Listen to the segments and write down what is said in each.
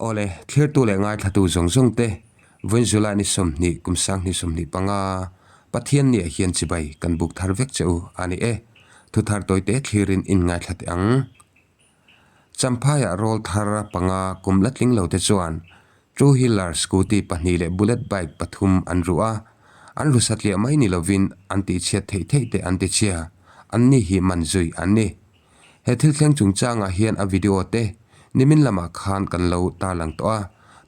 Awle, thlirtu leh ngaithlatu zawng zawng te, vawiin July ni 20 kum 2025, Pathian niah hian chibai kan buk thar vek che u a ni e. Thu thar tawite thlirin in ngaithla teh ang. Champhaiah rawl thar panga kum la tling lo te chuan Two wheeler scooty pahnih leh bullet bike pathum an ruh a, an ru satliah mai ni lovin an tihchhiat theih theih te an tichhia, anni hi man zui an ni. He thil thleng chungchangah hian a video te nimin lamah khan kan lo tarlang tawh a,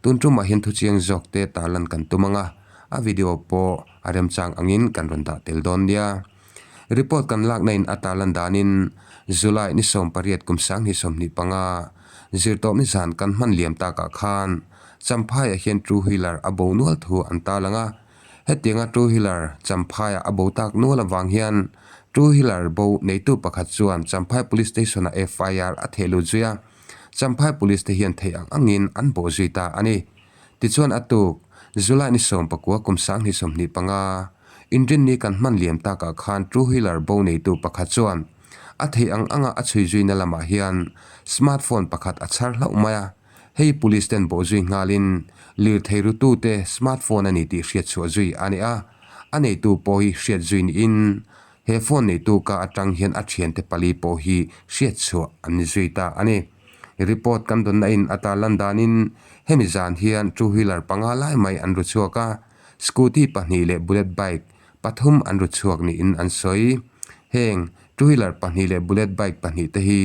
tun tumah hian thuchiang zawk te tarlan kan tum ang a, a video pawh a remchang angin kan rawn dah tel dawn nia. Report kan lakna in a tarlan danin July ni 18 kum 2025, Zirtawpni zan kan hman liam takah khan Champhaiah hian two wheeler a bo nual thu an tarlang a. Hetianga two wheeler Champhaiah a bo tak nual avang hian two wheeler bo neitu pakhat chuan Champhai Police Station-ah FIR a theh lut zui a. Champhai Police te hian theih ang angin an bawh zui ta a ni. Tichuan a tuk, July ni 19 kum 2025, Inrinni kan hman liam takah khan two wheeler bo neitu pakhat chuan A theih ang anga a chhui zuina lamah hian smart phone pakhat a chhar hlauh mai a, hei police ten bawh zui nghalin lirthei rutute smart phone a ni tih hriat chhuah zui a ni a, a neitu pawh hi hriat zui niin he phone neitu ka atang hian a thiante pali pawh hi hriat chhuah an ni zui ta a ni. Report kan dawnna in a tarlan danin hemi zan hian two wheeler panga lai mai an ru chhuak a, scooty pahnih leh bullet bike Pathum an ru chhuak niin an sawi. Heng two wheeler pahnih leh bullet bike pahnih te hi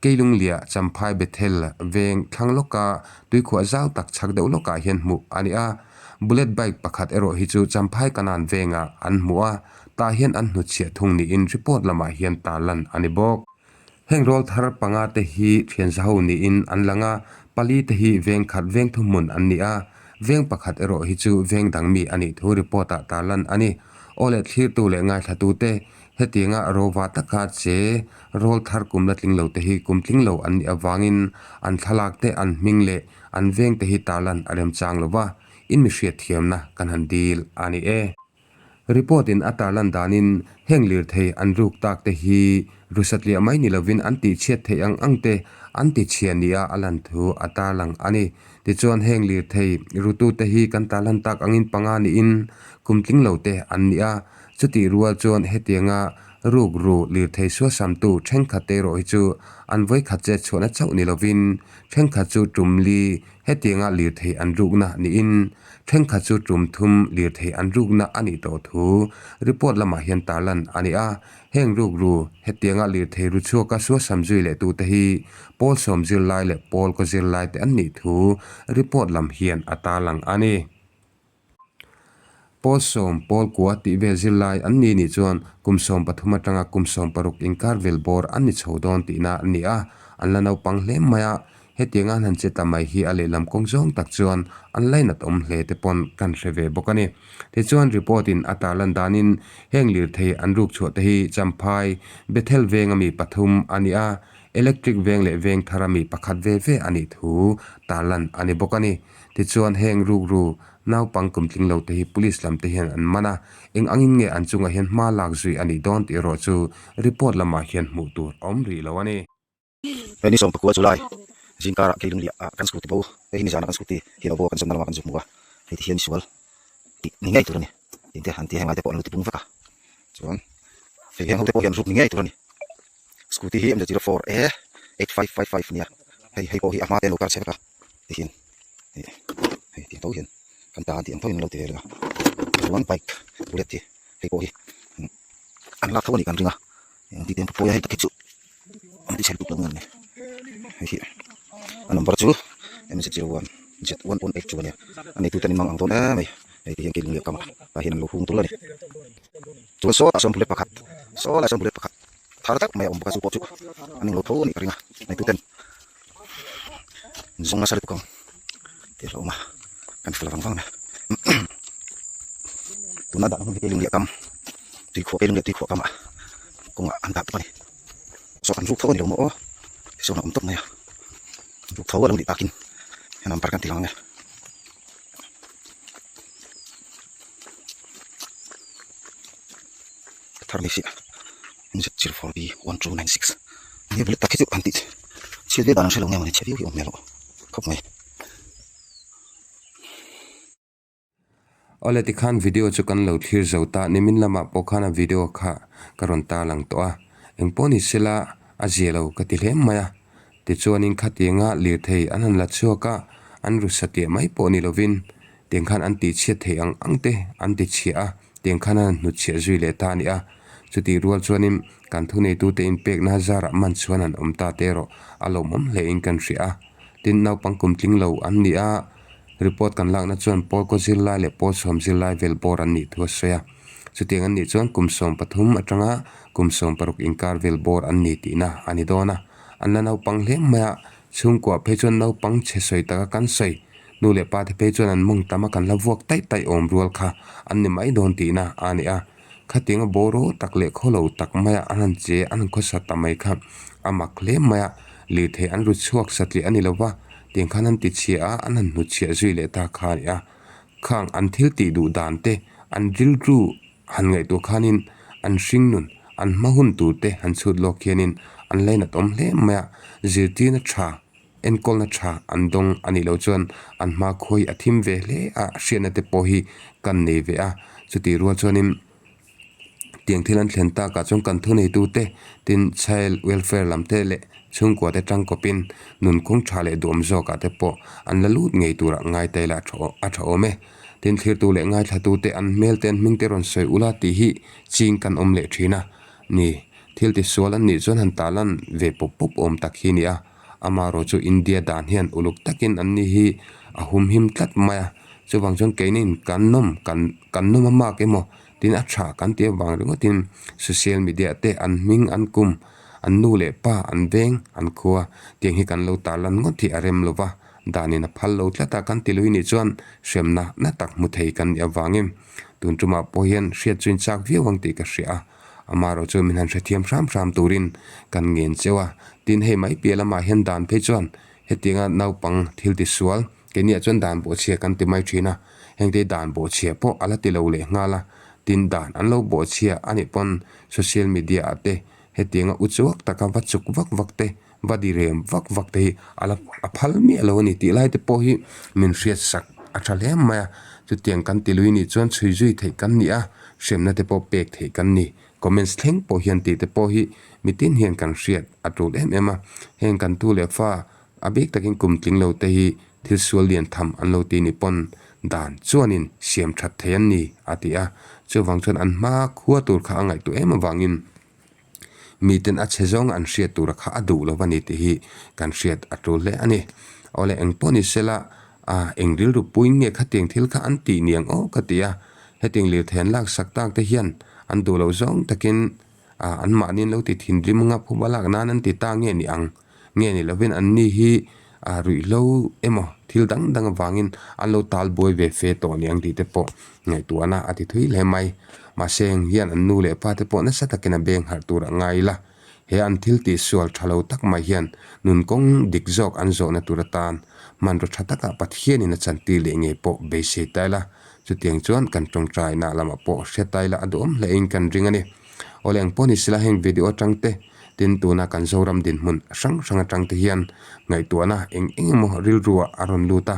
Keilungliah Champhai Bethel veng thlang lawka tuikhuah zau tak chhak deuh lawkah hian hmuh a ni a. Bullet bike pakhat erawh hi chu Champhai Kanan vengah an hmu a, tah hian an hnutchhiah thung niin report lamah hian tarlan a ni bawk. Heng rawl thar panga te hi thianza ho niin an lang a, pali te hi veng khat veng thuhmun an ni a, veng pakhat erawh hi chu veng dang mi a nih thu report ah tarlan a ni. Aw leh thlirtu leh ngaithlatu te, hetianga rova taka che rawl thar kum la tling lo te hi kum tling lo an nih avangin an thlalak te, an hming leh an veng te hi tarlan a remchang lo va, in mi hriatthiamna kan han dil a ni e. Report in a tarlan danin heng lirthei an ruk tak te hi ru satliah mai ni lovin an tihchhiat theih ang ang te an tichhia nia a lan thu a tarlang a ni. Tichuan heng lirthei rutute hi kan tarlan tak angin panga niin kum tling lo te an ni a, chutih rual chuan hetianga ruk ru lirthei suasamtu thenkhat te erawh hi chu an vawikhat chet chhuahna chauh ni lovin thenkhat chu tum li Hetianga lirthei an rukna niin thenkhat chu tum thum lirthei an rukna a nih tawh thu report lamah hian tarlan a ni a. Heng rukru hetianga lirthei ru chhuaka suasam zui leh tute hi pawl sawm zirlai leh pawl kaw zirlai te an nih thu report lam hian a tarlang a ni. Pawl sawm, pawl kua tih vel zirlai an ni nih chuan kum 13 atanga kum 16 inkar vel bawr an ni chho dawn tihna an ni a, an la naupang hle mai a, hetianga an han che ta mai hi a lehlam kawng zawng tak chuan an lainat awm hle te pawn kan hre ve bawk a ni. Tichuan report in a tarlan danin heng lirthei an ruk chhuah te hi Champhai, Bethel venga mi pathum a ni a, Electric veng leh veng thara mi pakhat ve ve a nih thu tarlan a ni bawk a ni. Tichuan heng rukru naupang kum tling lo te hi police lam te hian an man a, eng angin nge an chungah hian hma lak zui a nih dawn tih erawh chu report lamah hian hmuh tur a awm rih lo a ni. Hei ni 19 July zingkarah Keilungliah ah kan scooty bo, hei hi nizanah kan scooty hi lo bo a kan zawmna lamah kan zu hmu a, hei ti hian misual tih ni ngei tur a ni tih te an ti a, henglai te pawh an lo ti pung vek a, chuan hei heng ho te pawh hi an ruk ni ngei tur a ni. Scooty hi MZ 04 A 8555 nia hei hei pawh hi a hma te an lo kar chhe vek a tihian ih hei tiang tho hian kan ta an tih ang tho hian an lo ti ve reng a chuan bike bullet hi hei pawh hi an lak tho a nih kan ring a eng ti te an pawi a hei tak hi chu an ti chhe lutuk lo nge ni hei hi a number chu MZ 01 Z 1.82 a nia a neitute an inmang ang dawn em mai hei ti hian keilung leh kamah tah hian an lo hung tul a ni chuan sawtah sawn bullet pakhat saw lai sawn bullet pakhat. Thar tak mai a awm bawk a chu pawh chu an englo tho a nih ka ring a neitu ten zawng nasa lutuk ang tih a hlauhawm a kan hre lo vang vang a tuna dah hun hi keilung leh kam tuikhuah keilung leh tuikhuah kamah kawngah an dah bawk a ni saw an ruk tho a ni lo maw aw tisawn a awm tawp mai a ruk tho a lo nih takin he number kan ti lang ang e. Thar mai si MZ 04 B 1296 ni bullet tak hi chu an tih chhiat ve dan an hre lo nge mawni chhe viau hi awm hmel loh khawp mai. Awle tikhan video chu kan lo thlir zo ta, nimin lamah pawh khan a video kha ka rawn tarlang tawh a, engpawh ni sela a zia lo ka ti hle mai a. Tichuanin khatianga lirthei an han la chhuak a, an ru satliah mai pawh ni lovin tiang khan an tihchhiat thei ang ang te an ti chhiah a, tiang khan an han hnutchhiah zui leh ta a ni a. Chutih rual chuanin kan thuneitute inpekna zarah man chuan an awm ta te erawh a lawmawm hlein kan hria a. Tin, naupang kum tling lo an ni a, report kan lakna chuan pawl kaw zirlai leh pawl sawm zirlai vel bawr an nih thu a sawi a. Chutiang an nih chuan kum 13 atanga kum 16 inkar vel bawr an ni tihna a ni dawn a. An la naupang hle mai a, chhungkuah phei chuan naupang chhe sawi taka kan sawi. Nu leh pa te phei chuan an mawng tam a kan la vuak taih taih awm rual kha an ni mai dawn tihna a ni a. Khatianga bawraw tak leh khawlo tak maia an han che an han khawsa ta mai kha a mak hle mai a, lirthei an ru chhuak satliah a ni lo va, tiang khan an ti chhia a, an han hnutchhiah zui leh ta kha a ni a. Khang an thil tih duh dan te, an rilru han ngaihtuah khanin an hring nun, an hma hun tur te han chhut lawk hianin an lainat awm hle mai a, zirtirna tha, enkawlna tha an dawng a nih loh chuan an hma khawi a thim ve hle a, hriatna te pawh hi kan nei ve a, chutih rual chuanin tiang thil an thlen takah chuan kan thuneitu te tin child welfare lam te leh chhungkua te tangkawpin nun kawng tha leh duhawm zawkah te pawh an la lut ngei turah ngai ta ila a tha awm e. Tin thlirtu leh ngaithlatu te an hmel te an hming te rawn sawi ula tih hi ching kan awm leh thin a ni. Thil tisual an nih chuan han talan ve pawp pawp awm tak hi a ni a. Amaherawh chu India dan hian uluk takin an ni hi a humhim tlat mai a. Chuvang chuan keinin kan nawm kan kan nawm a mak emaw tin a tha kan tih avang ringawtin social media te an hming an kum an nu leh pa an veng an khua tiang hi kan lo tarlan ngawt hi a rem lo va. Danin a phal lo tlat a, kan ti lui nih chuan hremna na tak hmu thei kan nih avangin tun tumah pawh hian hriat chu inchak viau ang tih ka hria a, amaherawh chu min han hrethiam hram hram turin kan ngen cheu a, tin hei mai piah lamah hian dan phei chuan hetianga naupang thil tisual keiniah chuan dan bawhchhia kan ti mai thin a, hengte dan bawhchhia pawh a la ti lo leh nghal a, tin dan an lo bawhchhia a nih pawn social media ah te hetianga uchuak taka va chuk vak vak te va di rem vak vak te hi a la a phal miah lo a ni tih lai te pawh hi min hriat sak a tha hle mai a, chutiang kan ti lui nih chuan chhui zui theih kan ni a, hremna te pawh pek theih kan ni, comments thleng pawh hian tih te pawh hi mitin hian kan hriat a tul em em a, heng kan tu leh fa a bik takin kum tling lo te hi thil sual lian tham an lo ti ni pawn dan chuanin siam that thei an ni a ti a, chuvang chuan an hma khua tur kha a ngaihtuah em avangin. Miten a chhe zawng an hriat tura kha a duh lo a ni tih hi kan hriat a tul hle a ni. Awle eng pawh ni sela a eng rilru puiin nge khatiang thil kha an tih niang aw ka ti a, hetiang lirthei an laksak tak te hian an duh lo zawng takin a anmahni an lo ti thinrim anga phuba lak nan an ti ta nge ni ang. Nge ni lovin an ni hi a ruihhlo emaw thil dang dang avangin an lo tal buai ve fe tawh ni ang tih te pawh ngaihtuahna a ti thui hle mai. Mahse heng hian an nu leh pa te pawh nasa takin a beng harh tur a ngai ila, he an thil tih sual tha lo tak mai hian nun kawng dik zawk an zawhna tur atan hmanraw tha takah Pathianin a chantir leh ngei pawh beisei ta ila, chutiang chuan kan tawngtaina lamah pawh hre ta ila a duhawm hlein kan ring a ni. Awle eng pawh ni sela heng video atang te tin tuna kan Zoram dinhmun hrang hrang atang te hian ngaihtuahna eng eng emaw rilruah a rawn lut a,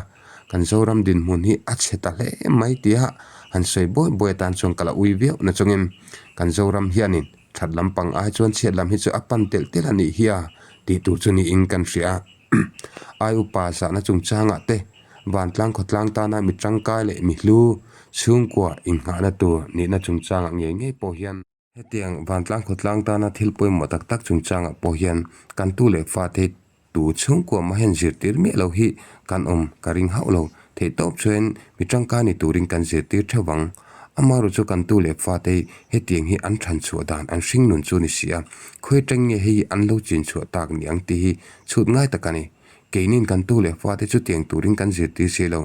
kan Zoram dinhmun hi a chhe ta hle mai tia han sawi bawi bawi atan chuan ka la ui viau na chungin kan Zoram hianin that lampang ai chuan chhiat lam hi chu a pan telh telh a nih hi a tih tur chu niin kan hria a. Ai upa zahna chungchangah te vantlang khawtlang tana mi tangkai leh mi hlu chhungkua inghahna tur nihna chungchangah ngei ngei pawh hian hetiang vantlang khawtlang tana thil pawimawh tak tak chungchangah pawh hian kan tu leh fate tu chhungkua mah hian zirtir miah lo hi kan awm ka ring hauh lo. Theihtawp chuan mi tangkai ni turin kan zirtir theuh vang. Amaherawhchu chu kan tu leh fate hi hetiang hi an than chhuah dan an hring nun chu ni si a, khawi atang nge hei an lo chin chhuah tak ni ang tih hi chhut ngai tak a ni. Keinin kan tu leh fate chutiang turin kan zirtir si lo,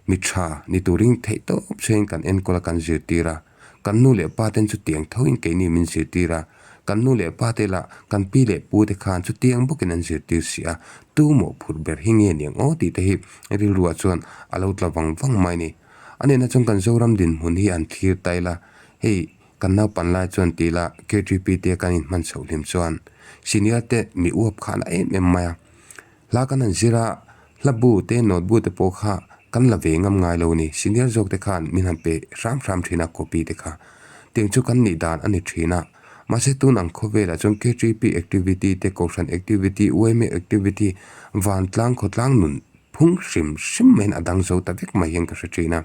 mi tha ni turin theihtawp chuan kan enkawl a kan zirtir a, kan nu leh pa ten chutiang thoin keini min zirtir a, kan nu leh pa te lah kan pi leh pu te khan chutiang bawkin an zirtir si a, tu mawhphurh ber hi nge niang aw tih te hi rilruah chuan a lo tla vang vang mai a ni. A nihna chuan kan Zoram dinhmun hi an thlir ta ila, hei kan naupan lai chuan ti ila KTP te kan inhman chhoh hlim chuan senior te mi uap kha a na em em mai a, hla kan han zir a, hla bu te note bu te pawh kha. Kan la ve ngam ngai lo ni. Senior zawk te khan min han pe hram hram thin a copy te kha. Tiang chu kan nih dan a ni thin a. Mahse tun ang khawvelah chuan KTP activity te Kohhran activity, yma activity, vantlang khawtlang nun phung hrim hrim maiin a dang zo ta vek mai hian ka hre thin a.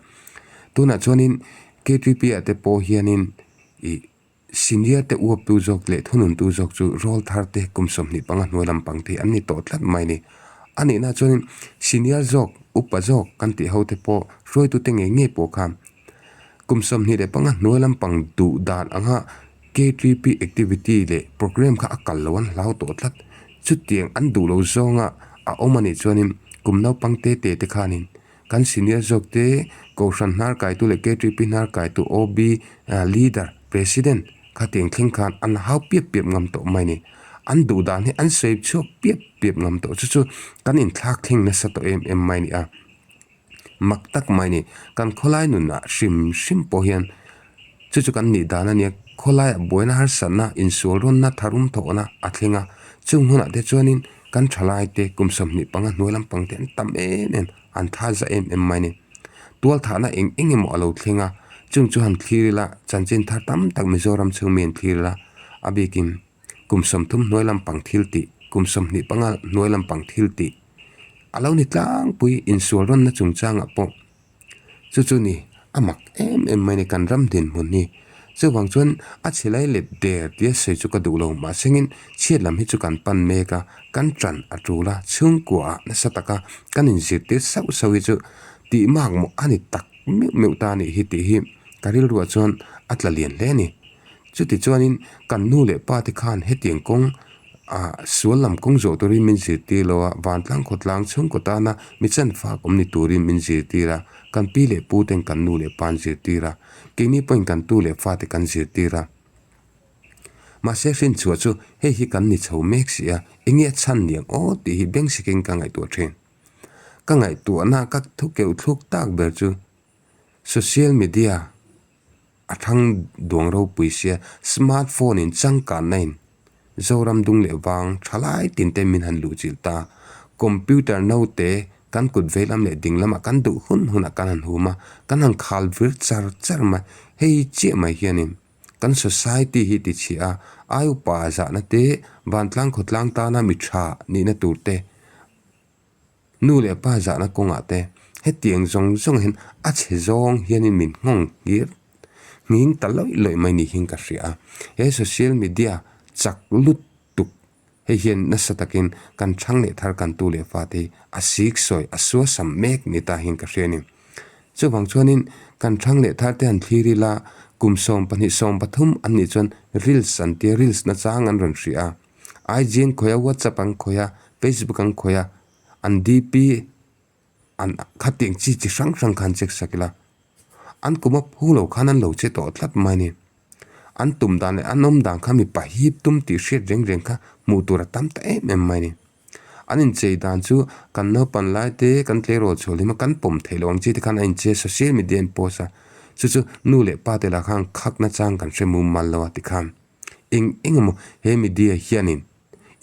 Tunah chuanin KTP ah te pawh hianin ih Senior te uaptu zawk leh thununtu zawk chu rawl thar te kum 25 hnuai lampang te hi an ni tawh tlat mai a ni. A nihna chuanin senior zawk, upa zawk kan tih ho te pawh hruaitute ngei ngei pawh kha kum 25 hnuai lampang duh dan anga KTP activity leh programme kha a kal lo an hlau tawh tlat. Chutiang an duh lo zawnga a awm a nih chuanin kum naupang te te te khanin Kan senior zawk te Kohhran hnar kaitu leh KTP hnar kaitu OB leader, president kha tiang thleng khan an hau piap piap ngam tawh mai a ni. An duh dan hi an sawi chhuak piap piap ngam tawh chu chu kan inthlak thleng nasa tawh em em mai a ni a. Mak tak mai a ni. Kan khawlai nunah hrim hrim pawh hian Chu chu kan nih dan a nia, khawlaiah buaina harsatna, insual rawnna, tharum thawhna a thleng a. Chung hunah te chuanin kan thalai te, kum 25 hnuai lampang te an tam em em, an tha za em em mai a ni. Tualthahna eng eng emaw a lo thleng a, chung chu han thlir ila, chanchin thar tam tak Mizoram chhung mi an thlir ila, a bikin kum 30 hnuai lampang thil tih, kum 25 hnuai lampang thil tih a lo ni tlangpui insual rawnna chungchangah pawh. Chu chu ni, a mak em em mai ni kan ram dinhmun hi. Chuvang chuan a chhe lai let der tia sawi chu ka duh lo. Mahsengin chhiat lam hi chu kan pan mek a, kan ṭan a ṭul a, chhungkuaah nasa taka kan inzirtir sauh sauh hi chu tih mak mawh a ni tak meuh meuh ta a nih hi tih hi ka rilruah chuan a tla lian hle a ni. Chuti chuanin kan nu leh pa te khan hetiang kawng ah sual lam kawng zawh turin min zirtir lo a, vantlang khawtlang chhungkaw tana mi chanfak awm ni turin min zirtir a, kan pi leh pu ten kan nu leh pa an zirtir a, keini pawhin kan tu leh fate kan zirtir a. Mahse hrinchhuah chu hei hi kan ni chho mek si a, enge a chhan niang aw tih hi beng sikin ka ngaihtuah thin. Ka ngaihtuahna ka thu keuh thluk tak ber chu social media A thang duang ropui sia smart phone in changkanna in Zoram dung leh vang tha lai tin te min han luh chilh ta. Computer naute kan kut vei lam leh ding lamah kan duh hun hunah kan han hum a, kan han khal vir char char mai. Hei chiah mai hianin kan society hi ti chhia a, ai upa zahna te, vantlang khawtlang tana mi tha nihna tur te, Nu leh pa zahna kawngah te hetiang zawng zawng hian a chhe zawng hianin min nghawng ngir nghing ta lawih lawih mai ni hian ka hria a. He social media chak lut tuk hei hian nasa takin kan thang leh thar kan tu leh fate hi a sik sawi a suasam mek ni ta hian ka hria a ni. Chuvang chuanin kan thang leh thar te han thlir ila kum 12 13 an nih chuan reels an tia reels nachang an rawn hria a. IG an khawih a, WhatsApp an khawih a, Facebook an khawih a, an DP an khatiang chi chi hrang hrang khan check sak ila. An kum a phu lo khan an lo che tawh tlat mai a ni. An tum dan leh an awm dan kha mipa hip tum tih hriat reng reng kha hmuh tur a tam ta em em mai a ni. An inchei dan chu kan naupan lai te kan tleirawl chhuah hlim a kan pawm theih loh ang chi te khan a inchei a social media an post a chu chu nu leh pa te lah khan khak nachang kan hre mumal lo a tikhan. Eng eng emaw he media hianin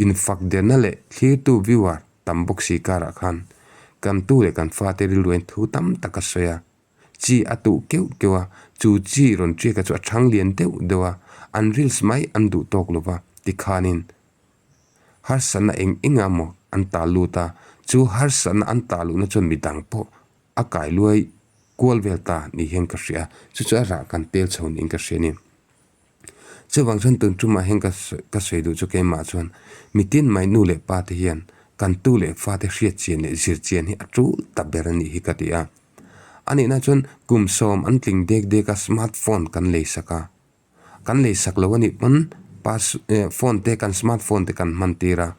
infak derna leh thlirtu viewer tam bawk si karah khan kan tu leh kan fate rilruain thu tam tak a sawi a, chi a tuh keuh keuh a, chu chi rawn ṭiaka chu a ṭhang lian deuh deuh a, an reels mai an duh tawk lo va, tikhanin harsatna eng eng emaw an tal lut a, chu harsatna an tal luhna chuan midang pawh a kai luai kual vel ta ni hian ka hria a, chu chu a rah kan tel chho niin ka hria a ni. Chuvang chuan tun tumah hian ka ka sawi duh chu keimah chuan mitin mai nu leh pa te hian kan tu leh fa te hriat chian leh zir chian hi a tul ta ber a nih hi ka ti a. A nihna chuan kum sawm an tling dek dek a smart phone kan lei sak a. Kan lei sak lo a nih pawn pass phone te kan smart phone te kan hman tir a.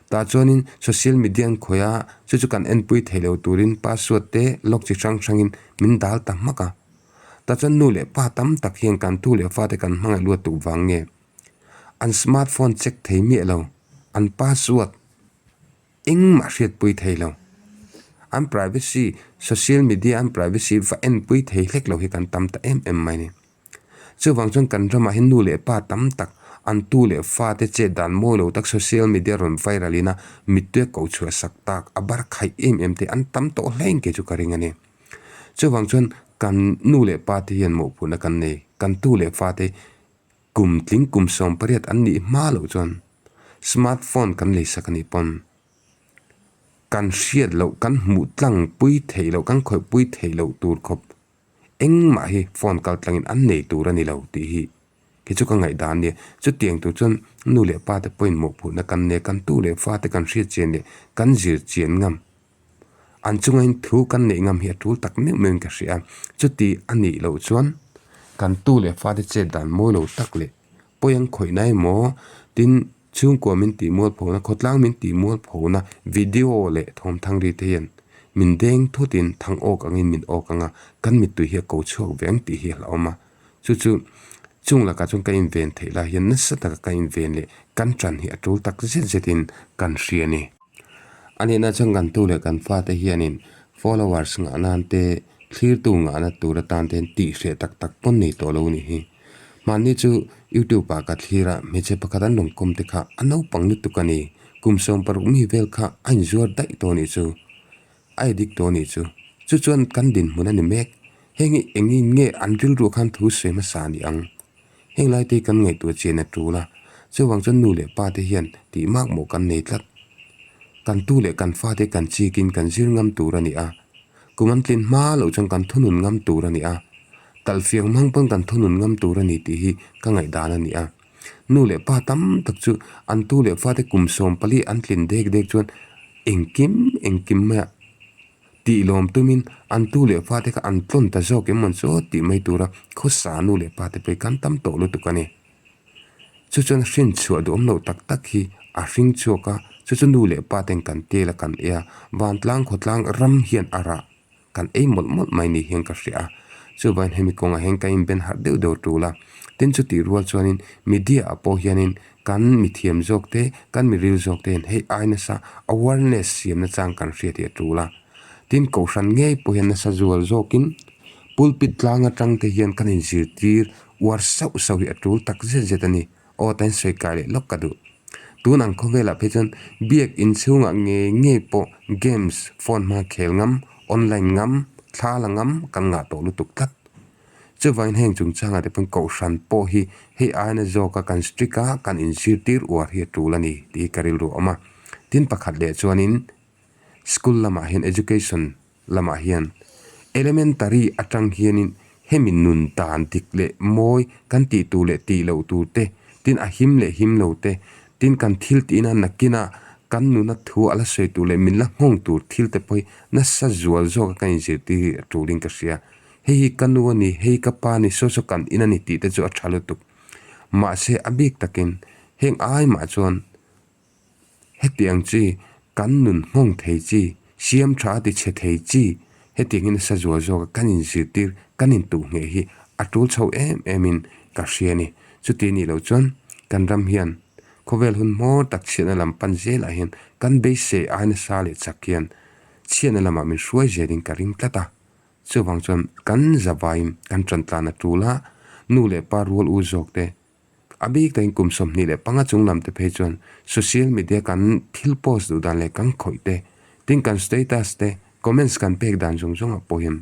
Tah chuanin social media an khawih a chu chu kan enpui theih lo turin password te lock chi hrang hrangin min dal ta hmak a. Ta chuan nu leh pa tam tak hian kan tu leh fate kan hmangaih luat tuk vang nge? An smart phone check thei miah lo, an password engmah hriatpui thei lo, an privacy, social media an privacy va enpui thei hlek lo hi kan tam ta em em mai a ni. Chuvang chuan kan ramah hian nu leh pa tam tak an tu leh fate chet dan mawi lo tak social media rawn viral in a mittui a ko chhuah sak tak a bar khaih em em te an tam tawh hle in kei chu ka ring a ni. Chuvang chuan kan nu leh pa te hian mawhphurhna kan nei, kan tu leh fa te kum tling kum 18 an nih hma loh chuan smart phone kan lei sak a nih pawn kan hriat loh, kan hmuh tlang pui theih loh, kan khawih pui theih loh tur khawp engmah hi phone kal tlangin an nei tur a ni lo tih hi khi chu ka ngaihdan a nia. Chutiang tur chuan nu leh pa te pawhin mawhphurhna kan nei a, kan tu leh fa te kan hriat chian leh kan zir chian ngam. An chungain thu kan neih ngam hi a tul tak meuh meuhin ka hria a, chuti a nih loh chuan kan tu leh fate chet dan mawi lo tak leh pawi an khawih na emaw tin chhungkua min tih mual phona khawtlang min tih mual phona video leh thawmthang ri te hian min deng thutin thang awk angin min awk ang a, kan mittui hi a ko chhuak ve ang tih hi a hlauhawm a. Chu chu chung lakah chuan ka inven theih lai hian nasa taka ka inven leh kan ṭan hi a ṭul tak zet zetin kan hria a ni. A nihna chuan kan tu leh kan fate hianin followers ngah nan te, thlirtu ngahna tur atan te hian tih hreh tak tak pawn nei tawh lo nih hi. Hmanni chu YouTube ah ka thlir a, hmeichhe pakhat an rawn kawm te kha a naupang lutuk a ni. Kum 60 mi vel kha a inzuar daih tawh a nih chu. A edik tawh a nih chu. Chu chuan kan dinhmun a ni mek. Heng hi engin nge an rilruah khan thu sawi hmasa a ni ang? Heng lai te hi kan ngaihtuah chian a tul a, chuvang chuan nu leh pa te hian tih mak mawh kan nei tlat. Kan tu leh kan fa te kan chikin kan zir ngam tur a ni a, kum an tlin hma loh chuan kan thunun ngam tur a ni a, talhfiang hmang pawn kan thunun ngam tur a ni tih hi ka ngaihdan a ni a. Nu leh pa tam tak chu an tu leh fa te kum 14 an tlin dek dek chuan engkim engkim maiah Tih lawm tumin an tu leh fate kha an tlawn ta zawk em mawn chu tih mai tura khawsa nu leh pate pawh hi kan tam tawh lutuk a ni. Chu chuan hrin chhuah duhawm loh tak tak hi a hring chhuak a, chu chu nu leh paten kan tel a kan ei a, vantlang khawtlang ram hian a rah kan ei mawlh mawlh mai ni hian ka hria a. Chuvangin hemi kawngah hian ka inben harh deuh deuh tul a, tin chutih rual chuanin media ah pawh hianin Kan mithiam zawk te, kan miril zawk te hian hei ai nasa awareness siamna chang kan hriat hi a tul a. Tin, kohhran ngei pawh hian nasa zual zawkin pulpit tlang atang te hian kan inzirtir uar sauh sauh hi a tul tak zet zet a ni. Aw tain sawi kai leh lawk ka duh. Tun ang khawvelah phei chuan biak inchhungah ngei ngei pawh games, phone hmanga khel ngam, online ngam, thla la ngam kan ngah tawh lutuk tlat. Chuvangin heng chungchangah te pawn kohhran pawh hi hei aina zawka kan strict a, kan inzirtir uar hi a tul a ni tih hi ka rilru a awm a. Tin pakhat leh chuanin school lamah hian education lamah hian elementary atang hianin hemi nun dan dik leh mawi kan tih tur leh tih loh tur te, tin a him leh him lo te, tin kan thil tihna nakina kan nuna thu a la sawi tur leh min la nghawng tur thil te pawh hi nasa zual zawka kan inzirtir hi a tulin ka hria. Hei hi ka nu a ni, hei ka pa a ni, saw saw kan in a ni tih te chu a tha lutuk. Mahse a bik takin heng ai mah chuan hetiang chi kan nun nghawng thei chi, siam tha a ti chhe thei chi hetiang hi nasa zual zawk a kan inzirtir, kan intuh ngheh hi a tul chho em em in ka hria a ni. Chuti nih loh chuan kan ram hian khawvel hun hmawr tak chhiatna lam pan zelah hian kan beisei ai nasa leh chak hian chhiatna lamah min hruai zelin ka ring tlat a. Chuvang chuan kan zavaiin kan ṭan tlan a ṭul a, nu leh pa rual u zawk te, a bik takin kum 25 chung lam te phei chuan social media kan thil post duh dan leh kan khawih te, tin kan status te, comments kan pek dan zawng zawngah pawh hian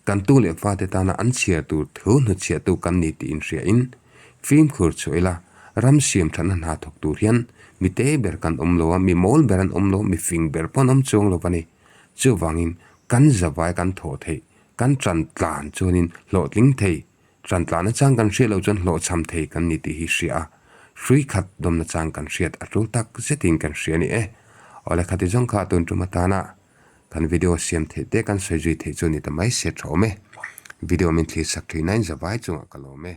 kan tu leh fate tana an chhiar tur thu hnuchhiahtu kan ni tih inhriain fimkhur chhuah ila, ram siam ṭhatna hna thawk tur hian mi te ber kan awm lo a, mi mawl ber an awm lo, mi fing ber pawh an awm chuang lo a ni. Chuvangin kan zavai kan thawh theih, kan ṭan tlan chuanin hlawhtling thei, ṭan tlan nachang kan hriat loh chuan hlawhchham thei kan ni tih hi hria a, hrui khat dawm nachang kan hriat a tul tak zetin kan hria a ni e. Awle khati zawng kha tun tum atana kan video siam theih te kan sawi zui theih chu ni ta mai se tha awm e. Video min thlir sak thin a in zavai chungah ka lawm e.